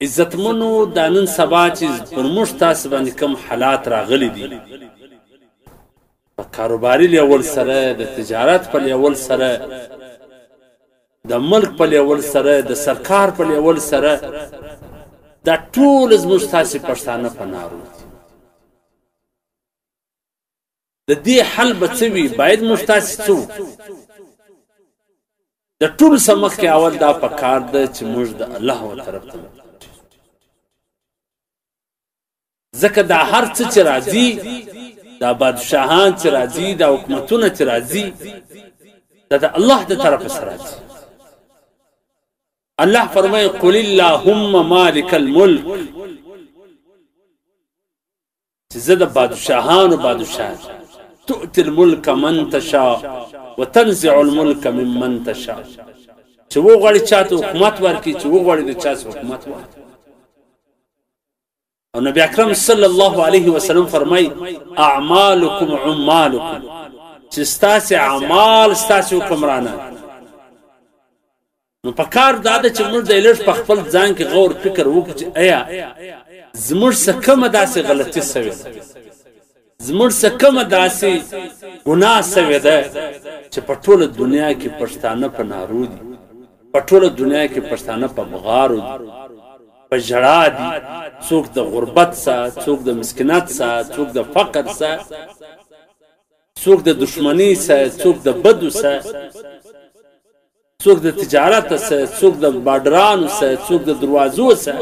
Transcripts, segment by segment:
عزتمنو، دا نن سبا چې پر موږ تاسو باندې کوم حالات راغلي دي، په کاروباري لیول سره، د تجارت په لیول سره، د ملک په لیول سره، د سرکار په لیول سره، دا ټول زموږ تاسې پښتانه په نارو دي. د دې حل به څه وي؟ باید موږ تاسې څه وکړو؟ د ټول څه مخکې اول دا پکار ده چې موږ د الله و طرف ته، ځکه دا هر څه چې راځي، دا بادشاهان چې راځي، دا حکومتونه چې راځي، دا د الله د طرفه سره راځي. الله فرمایي قل اللهم مالک الملک، چې زه د بادشاهانو بادشاه، تؤتي الملک من تشاء وتنزع الملک ممن تشاء، چې وغواړي چاته حکومت ورکړي، چې وغواړي د چا حکومت ورکړي. او نبی اکرم صلی الله علیه وسلم فرمای اعمالکم عمالکم، چې ستاسې اعمال ستاسې حکمرانان. نو پکار دا ده چې موږ د لږ په خپل ځان کې غور فکر وکړو چې ایا زموږ څه کومه داسې غلطي سوې ده، زموږ څه کومه داسې ګناه سوې ده چې په ټوله دنیا کې پښتانه په نارو دي، په ټوله دنیا کې پښتانه په بغارو دي، په ژړا دي، څوک د غربت سره، څوک د مسکنت سره، څوک د فقر سره، څوک د دښمنۍ سره، څوک د بدو سره، څوک د تجارت سره، څوک د بارډرانو سره، څوک د دروازو سره،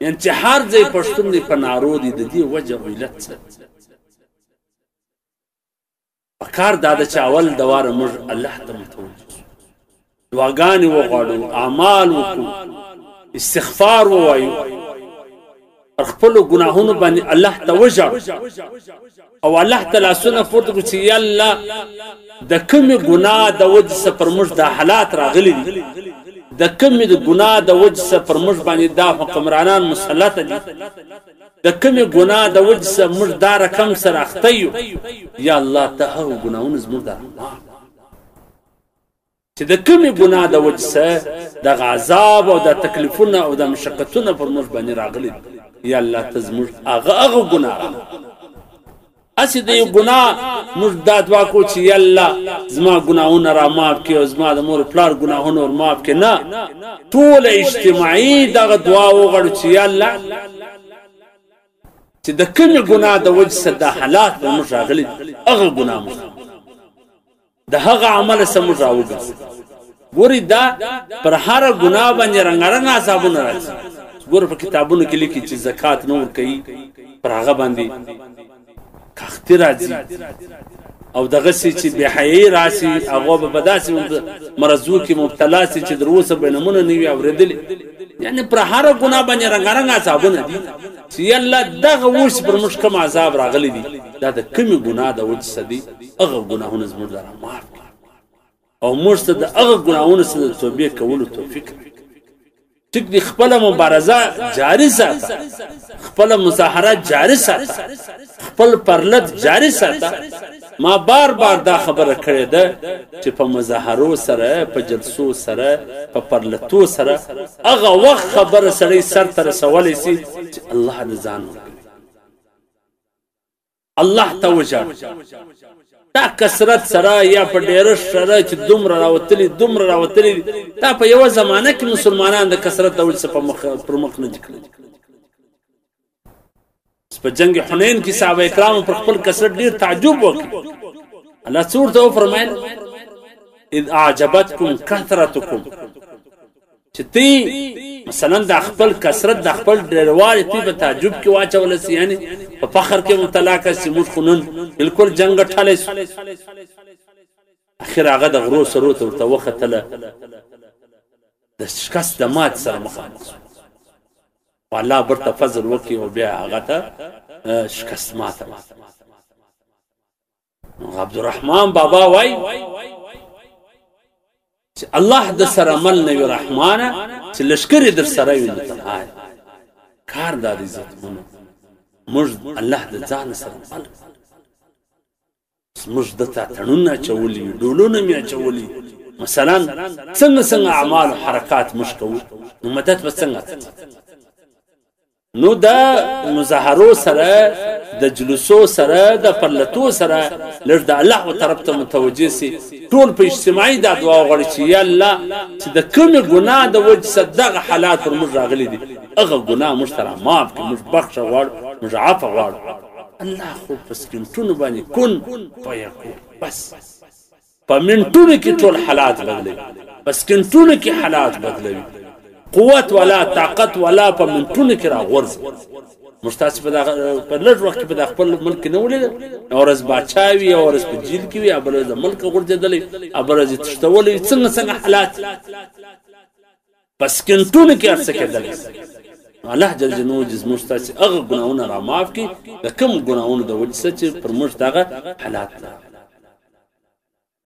یعنی چې هر ځای پښتون دی په نارو دی. د دې وجه او علت څه؟ پکار دا ده چې اول دواره موږ الله ته متوجه شو، دعاګانې وغواړو، اعمال وکړو، استغفار ووایو، پر خپلو ګناهونو باندې الله ته وژاړو او الله ته لاسونه پورته کړو چې یا الله د کومې ګناه د وجې څخه پر موږ دا حالات راغلي دي، د کومې د ګناه د وجې څخه پر موږ باندې دا حکمرانان مسلط دي، د کومې ګناه د وجې څخه موږ دا رقم سره اخته یو، یا الله ته هغه ګناهونه زموږ د معاف چې د کومې ګناه د وجې څخه دغه عذاب او د تکلیفونه او د مشقتونه پر موږ باندې راغلي دي، یا الله ته زموږ هغه هغه ګناه را. هسې د یو ګناه موږ دا دعا کوو چې یا الله زما ګناهونه را معاف کړي او زما د مور پلار ګناهونه ور معاف کړي، نه، ټوله اجتماعي دغه دعا وغواړو چې یا الله چې د کومې ګناه د وجې څخه دا حالات پر موږ راغلي دي، هغه ګناه موږ د هغه عمل څخه موږ راوګرځو. ګورئ دا پر هره ګناه باندې رنګارنګ عذابونه راځي. ګوره په کتابونو کې لیکي چې زکات نه ورکوي پر هغه باندې کاختي راځي، او دغسې چې بې حیایي راسي هغه به په داسې مرضو کې مبتلا سي چې تر اوسه به یې نومونه نه وي اورېدلي. یعنې پر هره ګناه باندې رنګارنګ عذابونه دي چې یاالله دغه اوس پر موږ کوم عذاب راغلی دي، دا د کومې ګناه د وجې څخه دي، هغه ګناهونه زموږ لره معاف کړي او موږ ته د هغه ګناهونو څخه د توبې کولو توفیق راکړي. ټیک دی، خپله مبارزه جاري ساته، خپله مظاهره جاري ساته، خپل پرلت جاري ساته. ما بار بار دا خبره کړې ده چې په مظاهرو سره، په جلسو سره، په پرلتو سره هغه وخت خبره سړی سر ته رسولی سي چې الله د ځان ورکوي، الله ته وژاړي. دا کثرت سره یا په ډېرښت سره چې دومره راوتلي دومره راوتلي، دا په یوه زمانه کې مسلمانان د کثرت د وجې څخه پر مخ نه دي کړي. په جنگ حنین کې صحابه کرامو پر خپل کثرت ډېر تعجب وکړ. الله څه ورته وفرمایل؟ اذ اعجبتکم کثرتکم، چې تی مثلا د خپل کثرت د خپل ډېروالي تی په تعجب کې واچول سي، یعنی په فخر کې مبتلا کړه چې موږ خو نن بالکل جنګ ګټلی سو. اخر هغه د غرو سرو ته ورته وختله، د شکست د مات سره مخامخ سو. الله برته فضل وکړي او بیا هغه ته شکست ماته. عبدالرحمن بابا وای چې الله د سره مل نه وي رحمانه، چې لښکرې در سره وي نو تنها یې. کار دا دی عزتمنو، موږ الله د ځان سره مل، موږ دته اتڼونه اچولي، ډولونه مې اچولي، مثلا څنګه څنګه اعمال او حرکات موږ کوو، نو مدد به څنګه راځي؟ نو د مظاهرو سره، د جلوسو سره، د پرلتو سره لږ د الله و طرف ته متوجه سي. ټول په اجتماعي دا دعا وغواړي چې یا الله چې د کومې ګناه د وجې څخه دغه حالات پر موږ راغلي دي، هغه ګناه موږ ته را معاف کړي، موږ بخښه غواړو، موږ عفو غواړو. الله خو په سکینټونو باندې کن فیکون، بس په منټونو کې ټول حالات بدلوي، په سکینټونو کې حالات بدلوي. قوت ولا طاقت ولا په منټونو کې راغورځي. موږ تاسې په دغه په لږ وخت کې په دغه خپل ملک کې نه ولیدل، یوه ورځ باچا وي، یوه ورځ په جیل کې وي، بله ورځ د ملکه غورځېدلی، بله ورځ یې تښتولی وي. څنګه څنګه حالات په سکینټونو کې هر څه کېدلی. الله جل جلاله دې زموږ تاسې هغه ګناهونه را معاف کړي د کوم ګناهونو د وجې څخه چې پر موږ دغه حالات راغلي.